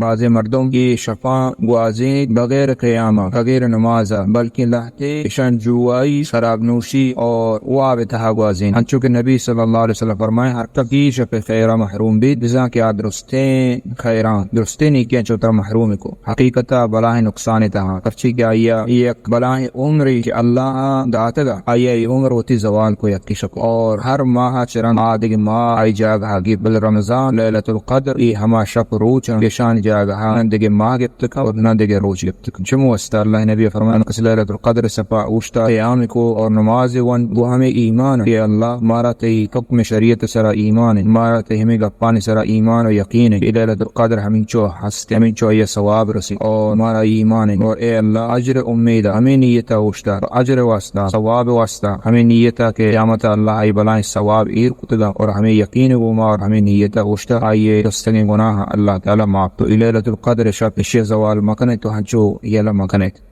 بعضے مردم اے شپاں گوازینیت بغیر قیام ءَ، بغیر نماز ءَ، بلکیں لہتے اشان جوائی، شراب نوشی اور واب ءِ تہا گوازینیت۔ انچو کہ نبی صلی اللہ علیہ وسلم فرمائے، ہر کس اے شپ ءِ خیر ءَ محروم بیت، بزاں کہ آ درستیں خیراں، درستیں نیکیاں چو ترا محروم کو۔ حقیقت ءَ بلاہیں نقصانے تہا، پرچے کہ آئی ءَ یک بلاہیں عمرے کہ اللہ ءَ داتگ ءَ، آئی ءَ اے عمر وتی زوال کو یکے شپ ءَ۔ اور ہر ماہ ءَ چہ رند آ دگہ ماہ آئی جاگہ ءَ گیپت، بلے رمضان لیلۃ القدر اے ہما شپ روچ انت کہ اشانی جاگہ ءَ نہ دگہ ماہ گپت کنت اور نہ دگہ روچ گپت کنت۔ چمو واسطہ اللہ ءِ نبی ءَ فرمائے، کس لیلۃ القدر ءِ شپ ءَ اوشتات، قیام کو اور نماز ونت، گوں ہمے ایمان کہ اللہ مارا تئی حکم شریعت ءِ سرا ایمان انت، مارا تئی ہمے گپانی سرا ایمان و یقین انت کہ لیلۃ القدر ہمینچو ہست، ہمینچو آئی ءَ ثواب رسیت اور مارا ایمان انت اور اے اللہ اجر ءِ امید ءَ ہمے نیت ءَ اوشتات، اجر ءِ واسطہ، ثواب ءِ واسطہ، ہمے نیت ءَ کہ قیامت ءَ اللہ آئی بلاہیں ثواب ایر کتگ ءَ اور ہمے یقین ءِ گوما اور ہمے نیت ءَ اوشتات، آئی ءِ رستگیں گناہ اللہ تعالی معاف کو۔ اے لیلۃ القدر ءِ شپ ءَ اشی ءَ زوال مکنیت تو ہنچو یلہ مکنیت۔